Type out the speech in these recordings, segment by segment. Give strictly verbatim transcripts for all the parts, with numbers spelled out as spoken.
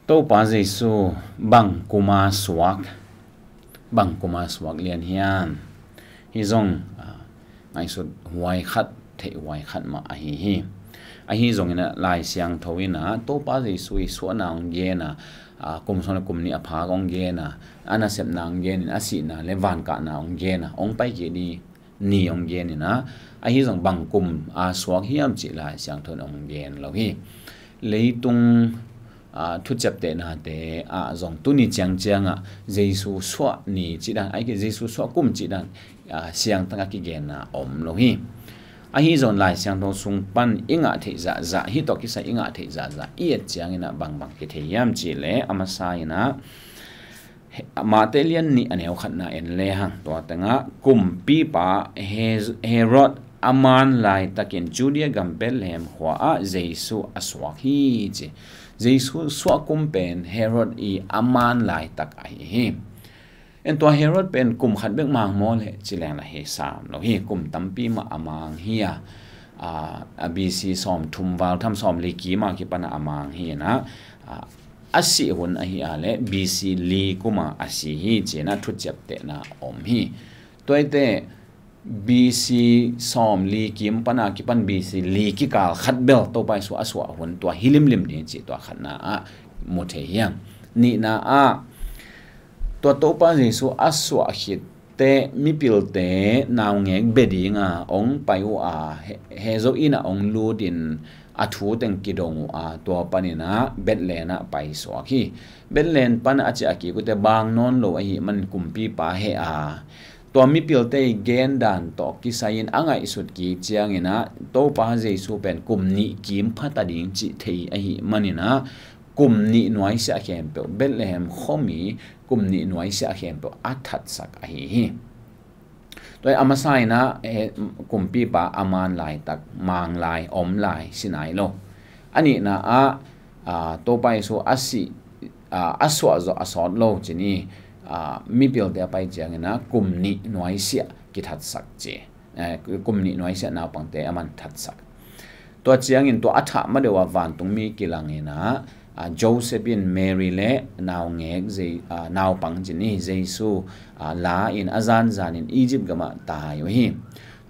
Topa Jesu bang kuma suak, bang kuma suak lian hiam? Hih zong, ah, ngaihsut huai khat, theih huai khat mah ahi hi. Ahi zongin ah Lai Siangtho in ah Topa Jesu i suahna hong gen a, ah, kum sawm le kum nih a phak hong gen a, a nasepna hong gen in, a sihna le vankahna hong gen a, hong pai kik ni ni hong gen in ah, ahi zong bang kum a suak hiam cih Lai Siangtho in hong gen lo hi. Leitung, ah, thuciaptehnate ah zong tuni ciangciang ah Jesu suah ni cih dan, ahih kei leh Jesu suah kum cih dan, ah, siangtak a kigenna om lo hi. Ahi zong Lai Siangtho sung pan i ngah theih zahzah, hih tawh kisai i ngah theih zahzah i et ciangin ah bangbang kithei hiam cih leh, a masa in ah Matthai lian nih a neu khatna en le hang, tua tengah kumpipa He-, Herod a man laitakin Judea gam Bethlehem khua ah Jesu a suak hi ci. Jesu suah kum pen Herod i a man laitak ahi hi. En, tua Herod pen kum khat bek mang maw leh ci leng lah hi sam lo hi, kum tampi mah a mang hi a, a, a B C sawm thum val tham, sawm li kim a kipan a mang hi in ah, a, a sih hun ahi a leh B C li kum a a si hi ci in ah thuciaptehna om hi. Tua hi teh B C sawm li kim pan a kipan B C li kikal khat bel Topa Jesu a suah hun tua hi limlim ding cih tua khatna ah mu thei hi hang. Nihna ah tua Topa Jesu a suah khit teh mipilte naungek bia ding a hong pai uh a, He-, Hezo inn ah hong lut in a thu teng kidong uh a, tua panin ah Bethlehem ah paisuak hi. Bethlehem pan a ciah kik uh teh bang nawn lo ahih man kumpipa heh a, tua mipilte i gen dan tawh kisai in a ngaihsut kik ciangin ah Topa Jesu pen kum nih kim pha ta ding cih thei ahih manin ah kum nih nuaisiah khempeuh, Bethlehem khuami kum nih nuaisiah khempeuh a thatsak ahi hi. Tua hi a masa in ah, eh, kumpipa a man laitak, mang lai, om lai si nai lo. A nihna ah, ah, Topa Jesu a sih, ah, a suah zawh a sawt lo ci ni, ah, mipilte a pai ciangin ah kum nih nuaisiah kithatsak ci. Eh, kum nih nuaisiah naupangte a man thatsak. Tua ciangin tua a thah ma deuh a vantungmi kilang in ah, ah, Joseph in Mary le naungek Zei-, ah, naupang ci ni Jesu, ah, la in a zanzan in Egypt gam ah tai uh hi.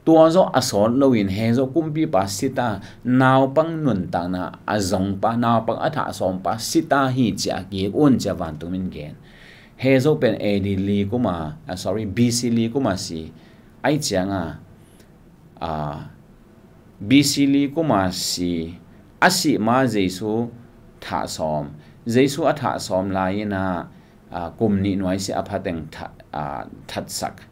Tua zawh a sawt lo in Hezo kumpipa si ta, naupang nuntakna a zongpa, naupang a thah sawmpa si ta hi ci a kik un ci a vantungmi in gen. Hezo pen A D li kum a, ah, sorry, B C li kum a si, ahih ciang a, ah, B C li kum a si, a sih ma Jesu thah sawm, Jesu a thah sawm lai in ah, ah, kum nih nuaisiah a pha teng tha-, ah, thatsak.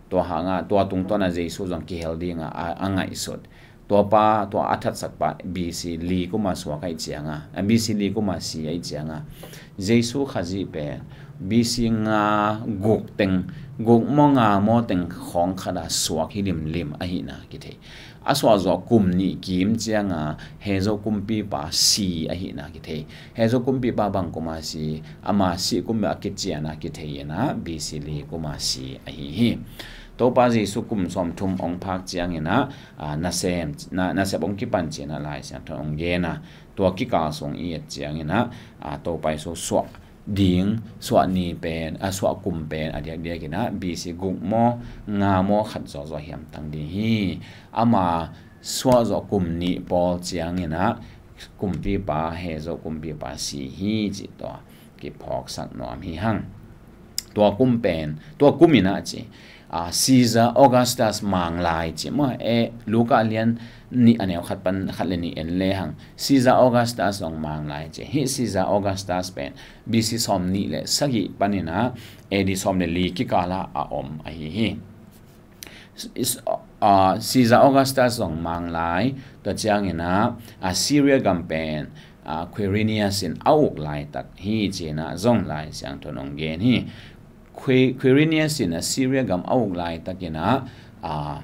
Tua hang a, tua tungtawn a Jesu zong kihel ding a, a, a ngaihsut. Tua pa, tua a thatsak pa B C li kum a suak ahih ciang a, ah, B C li kum a si ahih ciang a, Jesu Khazih pen B C nga guk teng, guk maw nga maw teng khawng khat a suak hi limlim ahihna kithei. A suah zawh kum nih kim ciang a Hezo kumpipa si ahihna kithei. Hezo kumpipa bang kum a si, ama sih kum a kician a kithei in ah B C li kum a si ahi hi. Topa Jesu kum sawmthum hong phak ciangin ah, ah, nasem, na, nasep hong kipan ci in ah Lai Siangtho in hong gen a, tua kikal sung i et ciangin ah, ah, Topa Jesu suah ding, suah ni pen, a suah kum pen a diakdiak in ah B C guk maw, nga maw khat zawzaw hiam tang ding hi. Ama suah zawh kum nih pawl ciangin ah kumpipa, Hezo kumpipa si hi cih tua kiphawksak nuam hi hang. Tua kum pen, tua kum in ah ci, ah, Caesar Augustus mang lai ci maw, eh, Luka lian nih a neu khat pan khat le nih en le hang, Caesar Augustus zong mang lai ci. Hih Caesar Augustus pen B C sawm nih le sagih panin ah A D sawm le li kikal ah a om ahi hi. Is-, ah, Caesar Augustus zong mang lai, tua ciangin ah, ah, Syria gam pen, ah, Quirinius in a uk laitak hi ci in ah zong Lai Siangtho in hong gen hi. Qui-, Quirinius in ah Syria gam a uk laitakin ah, ah,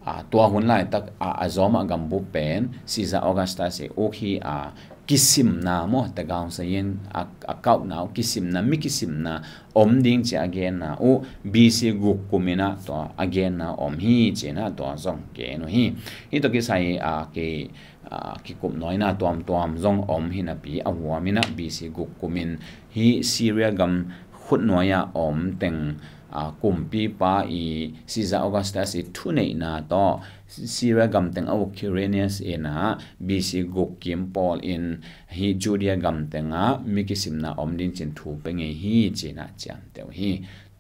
ah, tua hun laitak, ah, a zawm ah gambup pen Caesar Augustus i uk hi a, kisimna maw, tagaung sayin a, a kauhna uh kisimna, mi kisimna om ding ci a genna uh B C guk kum in ah tua a genna om hi ci in ah tua zong gen uh hi. Hih tawh kisai a ki a kikupnuaina tuamtuam zong om hi napi a huam in ah B C guk kum in hih Syria gam khutnuai ah om teng a kumpipa i Caesar Augustus i thuneihna tawh Syria gam teng a uk Quirinius in ah B C guk kim pawl in hih Judea gam teng ah mi kisimna om ding ci in thu pia ngei hi ci in ah ciamteh uh hi.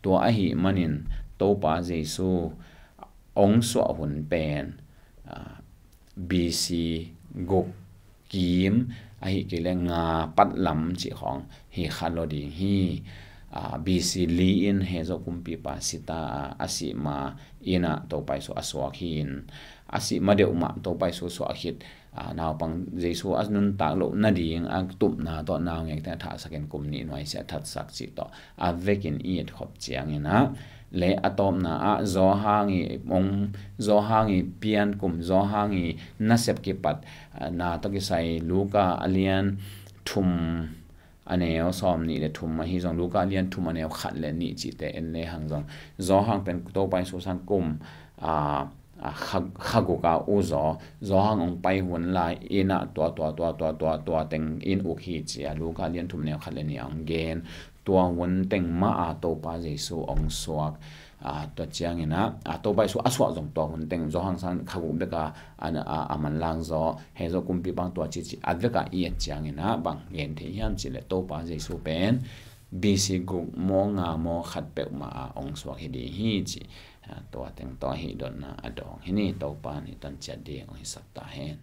Tua ahih manin Topa Jesu ong suah hun pen a, B C guk kim ahih kei leh nga pat lam cih khawng hi kha lo ding hi. A, B C li in Hezo kumpipa Sita a, a sih ma in ah Topa Jesu a suak hi in, a sih ma deuh mah Topa Jesu suah khit a, naupang Jesu a nuntak loh nading a tupna tawh naungek teng a thahsak in kum nih nuai sia thatsak cih tawh a vekin i et khop ciangin ah le a tawpna ah Johan i ong Johan i pian kum Johan i nasep kipat a, na tawh kisai Luka a lian thum a neu sawm nih le thum ahi zong Luka a lian thum a neu khat le nih cihte en le hang zong Johan pen Topa Jesu sang kum a, a, kha, kha guk a uh zaw Johan ong pai hun lai in ah tua tua tua tua tua tua teng in uk hi ci a Luka a lian thum a neu khat le nih a ong gen. Tua hun teng mah a Topa Jesu ong suak a, tua ciangin ah a, Topa Jesu a suah zong tua hun teng Johan sang kha guk bek a, a, a, a manlang zaw Hezo kumpipa tua ci ci a vek a i et ciangin ah bang gen thei hiam cih leh Topa Jesu pen B C guk maw nga maw khat peuhmah a ong suak hi ding hi ci a, tua teng tawh hi dotna a dawng hi ni. Topa nih tan ciat ding ong hi sak ta hen.